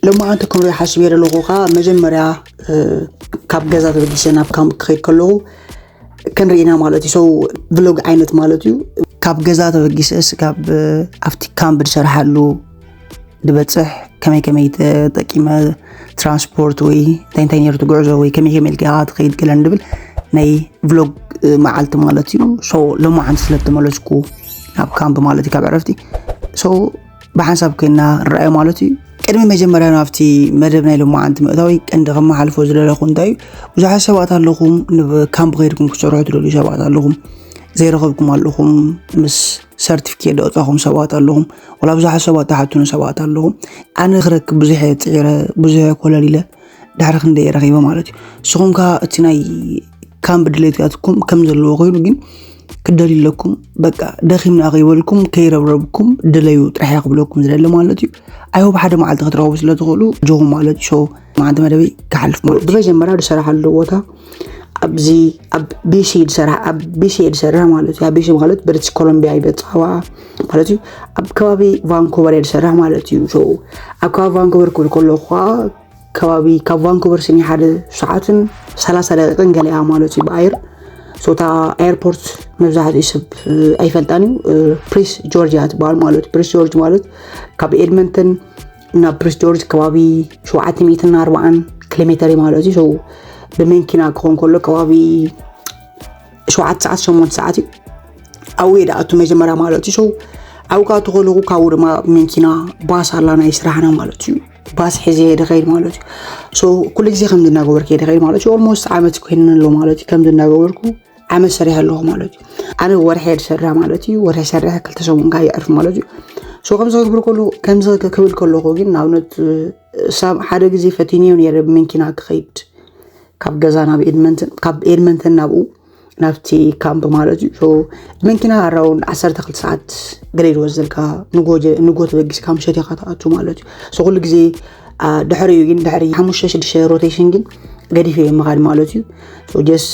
ሎማዓንቲ ክንሪኦ ሓስብ እየ ዘለኹ ከዓ መጀመርያ ካብ ገዛ ተበጊሰ ናብ ካምፕ ክኸይድ ከለኹ ክንርኢና ማለት እዩ። ሰው ቭሎግ ዓይነት ማለት እዩ። ካብ ገዛ ተበጊሰስ ካብ ኣብቲ ካምፕ ዝሰርሓሉ ዝበፅሕ ከመይ ከመይ ተጠቂመ ትራንስፖርት ወይ እንታይ እንታይ ነርቱ ጉዕዞ ወይ ከመይ ከመይ ኢልካ ትኸይድ ገለን ድብል ናይ ቭሎግ መዓልቲ ማለት እዩ። ሶ ሎማዓንቲ ስለ ተመለስኩ ናብ ካምፕ ማለት እዩ ካብ ዕረፍቲ ሶ ብሓንሳብ ኮይና ንረኣዮ ማለት እዩ። ቅድሚ መጀመርያ ናብቲ መደብ ናይ ሎማዓንቲ ምእታዊ ቀንዲ ከመሓልፎ ዝደለኹ እንታይ እዩ፣ ብዙሓት ሰባት ኣለኹም ንካምፕ ከይድኩም ክትሰርሑ ትደልዩ ሰባት ኣለኹም፣ ዘይረኸብኩም ኣለኹም፣ ምስ ሰርቲፊኬት ደወፃኹም ሰባት ኣለኹም፣ ወላ ብዙሓት ሰባት ተሓቱኑ ሰባት ኣለኹም። ኣነ ክረክብ ብዙሕ እየ ፅዒረ፣ ብዙሕ እየ ኮለል ኢለ ድሕሪ ክንደይ ረኺበ ማለት እዩ። ንስኹም ከ እቲ ናይ ካምፕ ድሌትካትኩም ከም ዘለዎ ኮይኑ ግን ክደልዩ ኣለኩም። በቃ ደኺምና ከይበልኩም ከይረብረብኩም ድለዩ ጥራሕ እየ ክብለኩም ዝደሊ ማለት እዩ። ኣይሆብ ሓደ መዓልቲ ክትረኽቡ ስለ ትኽእሉ ጆኹም ማለት እዩ። ሶ መዓንቲ መደበይ ክሓልፍ ማለት እዩ። ብመጀመርያ ዝሰራሓሉ ቦታ ኣብዚ ኣብ ቢሲ ዝሰራሕ ኣብ ቢሲ ዝሰራሕ ማለት እዩ። ኣብ ቢሲ ማለት ብሪቲሽ ኮሎምቢያ ይበፅሓዋ ማለት እዩ። ኣብ ከባቢ ቫንኮቨር እየ ዝሰራሕ ማለት እዩ። ሶ ኣብ ከባቢ ቫንኮቨር ክብል ከለኹ ከዓ ከባቢ ካብ ቫንኮቨር ስኒ ሓደ ሰዓትን ሰላሳ ደቂቅን ገለ እያ ማለት እዩ ብኣየር። ሶታ ኤርፖርት መብዛሕትኡ ሰብ ኣይፈልጣን እዩ። ፕሪስ ጆርጅ እያ ትበሃል ማለት ፕሪስ ጆርጅ ማለት ካብ ኤድመንተን ናብ ፕሪስ ጆርጅ ከባቢ ሸውዓተ ሚእትን ኣርባዓን ኪሎ ሜተር እዩ ማለት እዩ። ሶ ብመኪና ክኾን ከሎ ከባቢ ሸውዓተ ሰዓት ሸሞንተ ሰዓት እዩ። ኣብኡ እየ ደኣቱ መጀመርያ ማለት እዩ። ሶ ኣብኡ ከዓ ተኸለኹ ካብኡ ድማ መኪና ባስ ኣላ ናይ ስራሕና ማለት እዩ። ባስ ሒዘ እየ ድኸይድ ማለት እዩ። ሶ ኩሉ ግዜ ከምዚ እናገበርኩ እየ ድኸይድ ማለት እዩ። ኦልሞስት ዓመት ኮይንኒ ኣሎ ማለት እዩ። ከምዚ እናገበርኩ ዓመት ሰሪሐ ኣለኹ ማለት እዩ። ኣነ ወርሒ እየ ዝሰርሕ ማለት እዩ። ወርሒ ሰሪሐ ክልተ ሰሙን ከዓ ይዕርፍ ማለት እዩ። ሶ ከምዚ ክብል ከሎ ከምዚ ክብል ከለኹ ግን ንኣብነት ሳብ ሓደ ግዜ ፈቲንዮ ነይረ ብመኪና ክኸይድ ካብ ገዛ ናብ ኤድመንተን ካብ ኤድመንተን ናብኡ ናብቲ ካምፕ ማለት እዩ። ሶ መኪና ኣራውንድ ዓሰርተ ክልተ ሰዓት ገለ ዝወስደልካ ንጎ ተበጊስካ ምሸት ኢኻ ትኣቱ ማለት እዩ። ሶ ኩሉ ግዜ ድሕሪኡ ግን ድሕሪ ሓሙሽተ ሽዱሽተ ሮቴሽን ግን ገዲፈ እየ ምኻድ ማለት እዩ። ሶ ጀስ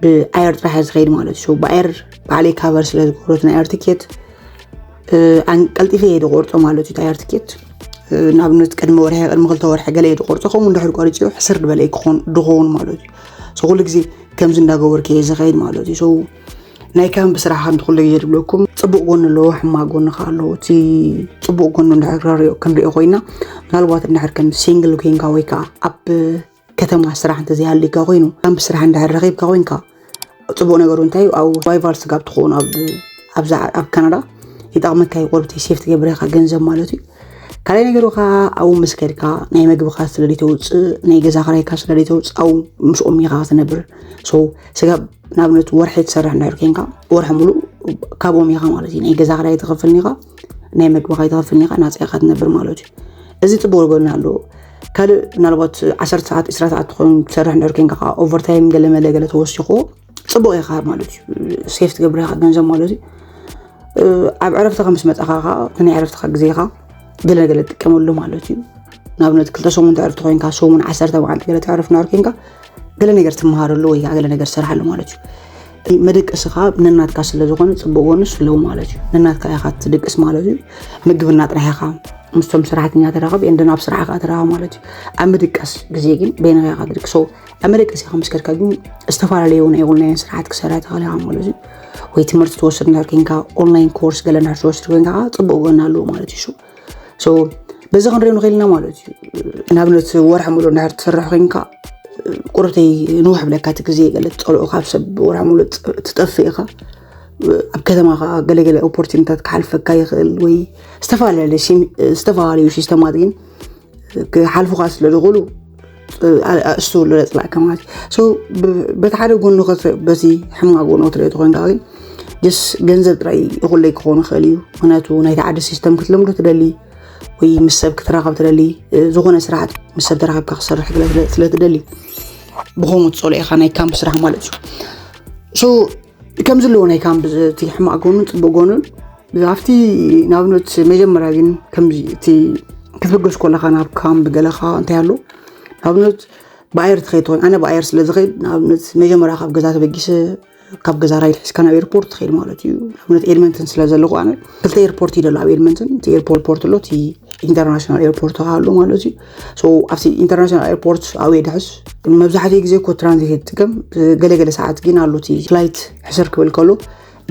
ብኣየር ጥራሕ እየ ዝኸይድ ማለት እዩ። ሶ ብኣየር ባዕለይ ካቨር ስለ ዝገብሮት ናይ ኣየር ትኬት ቀልጢፈ እየ ዝቆርጦ ማለት እዩ። ኣየር ትኬት ንኣብነት ቅድሚ ወርሒ ቅድሚ ክልተ ወርሒ ገለ እየ ዝቆርጦ ከምኡ እንድሕር ቆሪፅዮ ሕስር ዝበለ ክኾን ድኸውን ማለት እዩ። ሶ ኩሉ ግዜ ከምዚ እንዳገበርኩ እየ ዝኸይድ ማለት እዩ። ሶ ናይ ካምፕ ስራሕ ከምቲ ኩሉ ግዜ ዝብለኩም ፅቡቅ ጎኒ ኣለዎ፣ ሕማቅ ጎኒ ከዓ ኣለዎ። እቲ ፅቡቅ ጎኑ እንድሕር ክንሪኦ ክንሪኦ ኮይና ምናልባት እንድሕር ከም ሲንግል ኮይንካ ወይ ከዓ ኣብ ከተማ ስራሕ እንተዘይሃልዩካ ኮይኑ ካምፕ ስራሕ እንድሕር ረኺብካ ኮይንካ ፅቡቅ ነገሩ እንታይ እዩ? ኣብ ሰርቫይቫል ስጋብ ትኸውን ኣብዚ ኣብ ካናዳ ይጠቕመካ እዩ። ቆርብተይ ሴፍ ትገብር ኢኻ ገንዘብ ማለት እዩ። ካልኣይ ነገሩ ከዓ ኣብኡ ምስ ከድካ ናይ መግብኻ ስለደይ ተውፅእ ናይ ገዛ ክራይካ ስለደይ ተውፅእ ኣብኡ ምስኦም ኢኻ ክትነብር። ሶ ስጋብ ንኣብነት ወርሒ ትሰርሕ እንድሕር ኮይንካ ወርሒ ሙሉእ ካብኦም ኢኻ ማለት እዩ። ናይ ገዛ ክራይ ትኸፍልን ኢኻ፣ ናይ መግብኻ ይትኸፍልን ኢኻ፣ ናፃ ኢኻ ትነብር ማለት እዩ። እዚ ፅቡቅ ጎኒ ኣለዎ። ካልእ ምናልባት ዓሰርተ ሰዓት ዕስራ ሰዓት ትኾን ትሰርሕ እንድሕር ኮይንካ ከዓ ኦቨርታይም ገለ መለ ገለ ተወሲኽዎ ፅቡቅ ኢኻ ማለት እዩ። ሴፍ ትገብር ኢኻ ገንዘብ ማለት እዩ። ኣብ ዕረፍትኻ ምስ መፃኻ ከዓ እቲ ናይ ዕረፍትኻ ግዜኻ ገለ ነገር ትጥቀመሉ ማለት እዩ። ንኣብነት ክልተ ሰሙን ተዕርፍቲ ኮይንካ ሰሙን ዓሰርተ መዓልቲ ገለ ተዕርፍ ናር ኮይንካ ገለ ነገር ትመሃረሉ ወይ ከዓ ገለ ነገር ትሰርሓሉ ማለት እዩ። መደቀስኻ ነናትካ ስለ ዝኾነ ፅቡቅ ጎንስ ኣለዎ ማለት እዩ። ነናትካ ኢኻ ትድቅስ ማለት እዩ። ምግብና ጥራሕ ኢኻ ምስቶም ሰራሕተኛ ተራኸብ እንደ ናብ ስራሕኻ ተራኸብ ማለት እዩ። ኣብ ምድቀስ ግዜ ግን በይንኻ ኢኻ ትድቅሶ። ኣብ መደቀስ ኢኻ ምስ ከድካ ግን ዝተፈላለዩ ናይ ኦንላይን ስራሓት ክሰርሕ ትኽእል ኢኻ ማለት እዩ። ወይ ትምህርቲ ትወስድ እንድሕር ኮይንካ ኦንላይን ኮርስ ገለ እንድሕር ትወስድ ኮይንካ ከዓ ፅቡቅ ጎኒ ኣለዎ ማለት እዩ። ሶ በዚ ክንሪኦ ንኽእል ኢና ማለት እዩ። ንኣብነት ወርሒ ሙሉእ እንድሕር ትሰርሕ ኮይንካ ቁርብተይ ንውሕ ብለካ እቲ ግዜ ገለ ትፀልኦ ካብ ሰብ ወርሒ ሙሉእ ትጠፍእ ኢኻ። ኣብ ከተማ ከዓ ገለገለ ኦፖርቹኒታት ክሓልፈካ ይኽእል ወይ ዝተፈላለዩ ሲም- ዝተፈላለዩ ሲስተማት ግን ክሓልፉካ ስለ ዝኽእሉ ኣእስቱ ለፅላእካ ማለት እዩ። በቲ ሓደ ጎኑ በዚ ሕማቅ ጎኑ ክትሪኦ ተኮይንካ ግን ጀስ ገንዘብ ጥራይ ይኹለይ ክኾኑ ይኽእል እዩ። ምክንያቱ ናይቲ ዓዲ ሲስተም ክትለምዶ ትደሊ ወይ ምስ ሰብ ክትራኸብ ትደሊ ዝኾነ ስራሕት ምስ ሰብ ተራኸብካ ክሰርሕ ስለ ትደሊ ብኸምኡ ትፀልኦ ኢኻ ናይ ካምፕ ስራሕ ማለት እዩ። ከምዚ ኣለዎ ናይ ካምፕ እቲ ሕማቅ ጎኑን ፅቡቅ ጎኑን ኣብቲ ንኣብነት መጀመርያ ግን ከምዚ እቲ ክትብገስ ከለካ ናብ ካምፕ ገለካ እንታይ ኣሎ ንኣብነት ብኣየር ትኸይድ ትኾን ኣነ ብኣየር ስለ ዝኸይድ ንኣብነት መጀመርያ ካብ ገዛ ተበጊሰ ካብ ገዛ ራይድ ሒዝካ ናብ ኤርፖርት ትኸይድ ማለት እዩ። ንኣብነት ኤድመንተን ስለ ዘለኹ ኣነ ክልተ ኤርፖርት እዩ ዘሎ ኣብ ኤድመንተን እቲ ኤርፖርት ኣሎ እቲ ኢንተርናሽናል ኤርፖርት ኣሎ ማለት እዩ። ኣብቲ ኢንተርናሽናል ኤርፖርት ኣብየ ድሕስ መብዛሕትኡ ግዜ ኮ ትራንዚት የትጥቀም። ገለገለ ሰዓት ግን ኣሎ እቲ ፍላይት ሕስር ክብል ከሎ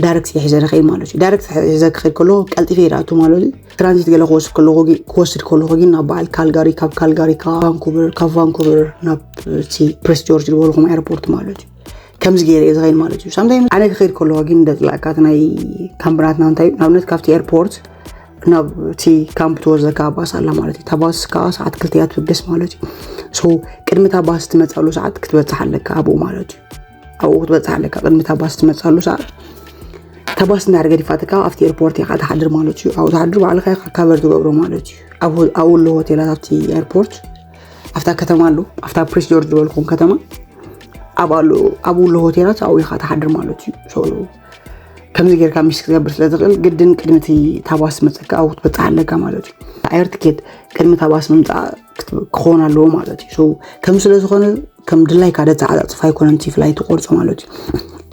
ዳይረክት የሕዘ ንኸይድ ማለት እዩ። ዳይረክት ሕዘ ክኸይድ ከሎ ቀልጢፈ ይድኣቱ ማለት እዩ። ትራንዚት ገለ ክወስድ ከለኹ ግን ናብ በዓል ካልጋሪ፣ ካብ ካልጋሪ ካብ ቫንኩቨር፣ ካብ ቫንኩቨር ናብ እቲ ፕሬስ ጆርጅ ዝበልኹም ኤርፖርት ማለት እዩ። ከምዚ ገይረ እየ ዝኸይድ ማለት እዩ። ሳምታይም ኣነ ክኸይድ ከለኹ ግን ደፅላእካ እቲ ናይ ካምፕናትና እንታይ እዩ፣ ንኣብነት ካብቲ ኤርፖርት ናብ እቲ ካምፕ ትወዘካ ባስ ኣላ ማለት እዩ። እታ ባስ ከዓ ሰዓት ክልተ እያ ትብገስ ማለት እዩ። ቅድሚ እታ ባስ ትመፃሉ ሰዓት ክትበፅሕ ኣለካ ኣብኡ ማለት እዩ። ኣብኡ ክትበፅሕ ኣለካ ቅድሚ እታ ባስ ትመፃሉ ሰዓት። እታ ባስ እንዳር ገዲፋትካ ኣብቲ ኤርፖርት ኢኻ ትሓድር ማለት እዩ። ኣብኡ ትሓድር ባዕልኻ ኢኻ ካቨር ትገብሮ ማለት እዩ። ኣብኡ ኣሎ ሆቴላት ኣብቲ ኤርፖርት፣ ኣብታ ከተማ ኣሎ፣ ኣብታ ፕሪንስ ጆርጅ ዝበልኩም ከተማ ኣብኡ ኣሎ ሆቴላት፣ ኣብኡ ኢኻ ትሓድር ማለት እዩ። ከምዚ ጌርካ ሚስ ክትገብር ስለ ዝኽእል ግድን ቅድሚ እቲ እታ ባስ መፀካ ኣብኡ ክትበፅሕ ኣለካ ማለት እዩ። ኣየር ትኬት ቅድሚ እታ ባስ ምምፃእ ክኾን ኣለዎ ማለት እዩ። ከምዚ ስለ ዝኾነ ከም ድላይካ ደፃዓፃፅፍ ኣይኮነን እቲ ፍላይት ትቆርፆ ማለት እዩ።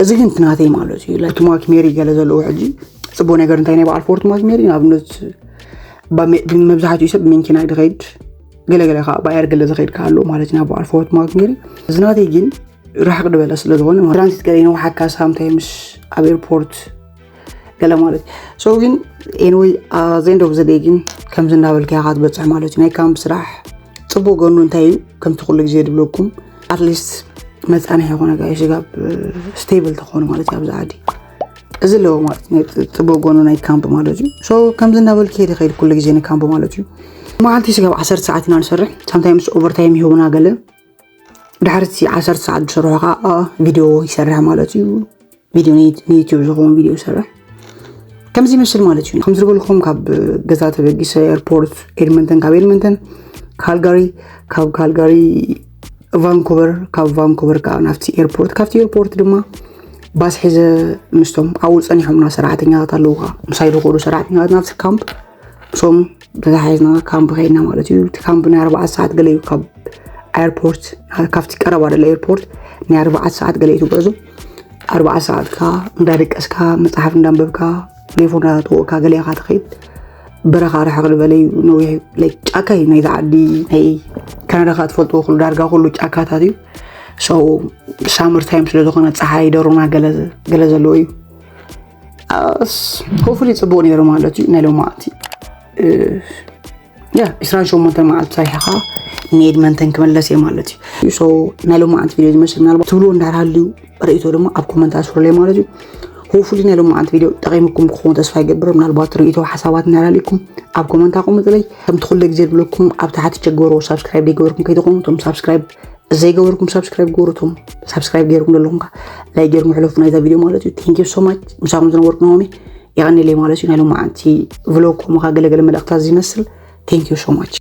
እዚ ግን እቲ ናተይ ማለት እዩ። እቲ ማክ ሜሪ ገለ ዘለዎ ሕጂ ፅቡቅ ነገር እንታይ ናይ በዓል ፎርት ማክ ሜሪ ንኣብነት መብዛሕትኡ ሰብ ብመኪና ድኸይድ ገለገለ ከዓ ብኣየር ገለ ዝኸይድ ከ ኣሎ ማለት እዩ። ናብ በዓል ፎርት ማክ ሜሪ እዚ ናተይ ግን ርሕቅ ዝበለ ስለ ዝኾነ ትራንዚት ገለ ይነውሓካ ሳምታይምስ ኣብ ኤርፖርት ገለ ማለት ሶ ግን ኤንወይ ዘንድ ኦፍ ዘደይ ግን ከምዚ እንዳበልካ ኢኻ ትበፅሕ ማለት እዩ። ናይ ካምፕ ስራሕ ፅቡቅ ጎኑ እንታይ እዩ? ከምቲ ኩሉ ግዜ ድብለኩም ኣትሊስት መፃንሒ ይኾነካ እዩ። ስጋብ ስቴብል ተኾኑ ማለት እዩ ኣብዚ ዓዲ። እዚ ኣለዎ ማለት እዩ ናይ ፅቡቅ ጎኑ ናይ ካምፕ ማለት እዩ። ሶ ከምዚ እንዳበልክ ሄደ ከይድ ኩሉ ግዜ ንካምፕ ማለት እዩ። መዓልቲ ስጋብ ዓሰርተ ሰዓት ኢና ንሰርሕ። ሳምታይምስ ኦቨርታይም ይህቡና ገለ። ድሕሪ እቲ ዓሰርተ ሰዓት ዝሰርሖ ከዓ ቪድዮ ይሰርሕ ማለት እዩ። ቪድዮ ንዩቲዩብ ዝኸውን ቪድዮ ይሰርሕ። ከምዚ ይመስል ማለት እዩ። ከምዚ ዝበልኩም ካብ ገዛ ተበጊሰ ኤርፖርት ኤድመንተን፣ ካብ ኤድመንተን ካልጋሪ፣ ካብ ካልጋሪ ቫንኩቨር፣ ካብ ቫንኩቨር ከዓ ናብቲ ኤርፖርት፣ ካብቲ ኤርፖርት ድማ ባስ ሒዘ ምስቶም ኣብኡ ፀኒሖምና ሰራሕተኛታት ኣለዉ ከዓ ምሳይ ዝኸዱ ሰራሕተኛታት ናብቲ ካምፕ እሶም ተታሓዝና ካምፕ ከይድና ማለት እዩ። እቲ ካምፕ ናይ ኣርባዕተ ሰዓት ገለ እዩ ካብ ኤርፖርት፣ ካብቲ ቀረባ ደሎ ኤርፖርት ናይ ኣርባዕተ ሰዓት ገለ እዩ ትጉዕዞ። ኣርባዕተ ሰዓት ካ እንዳደቀስካ መፅሓፍ እንዳንበብካ ሌፎ እንዳተወካ ገለ ኢኻ ትኸይድ። በረኻ ርሕቕ ዝበለ እዩ፣ ነዊሕ እዩ፣ ላይክ ጫካ እዩ ናይዚ ዓዲ። ናይ ካናዳ ካ ትፈልጥዎ ኩሉ ዳርጋ ኩሉ ጫካታት እዩ። ሳመር ታይም ስለ ዝኾነ ፀሓይ ደሮና ገለ ዘለዎ እዩ። ሆፉሊ ፅቡቅ ነይሩ ማለት እዩ። ናይ ሎማዓንቲ ያ ዕስራን ሸሞንተን መዓልቲ ሰሪሕኻ ንኤድመንተን ክመለስ እየ ማለት እዩ። ናይ ሎማዓንቲ ቪድዮ ዝመስል ምናልባት ትብልዎ እንዳሃልዩ ርእይቶ ድማ ኣብ ኮመንት ኣስፍሩለይ ማለት እዩ። ሆፉሊ ናይ ሎማዓንቲ ቪድዮ ጠቂምኩም ክኸውን ተስፋ ይገብር። ምናልባት ርእይቶ ሓሳባት እንዳሃልይኩም ኣብ ኮመንት ኣቆምጥለይ። ከምቲ ኩለ ግዜ ዝብለኩም ኣብ ታሕቲ ቸገሮ ሳብስክራይብ ዘይገበርኩም ከይትኾኑ እቶም ሳብስክራይብ ዘይገበርኩም ሳብስክራይብ ገበሩ። እቶም ሳብስክራይብ ገይርኩም ዘለኹም ከ ላይክ ገይርኩም ሕለፉ ናይዛ ቪድዮ ማለት እዩ። Thank you so much ምሳኹም ዝነበርኩ ናሆሜ የቐንየለይ ማለት እዩ። ናይ ሎማዓንቲ ቭሎግ ከምኡ ከ ገለገለ መልእኽታት ዝመስል። Thank you so much።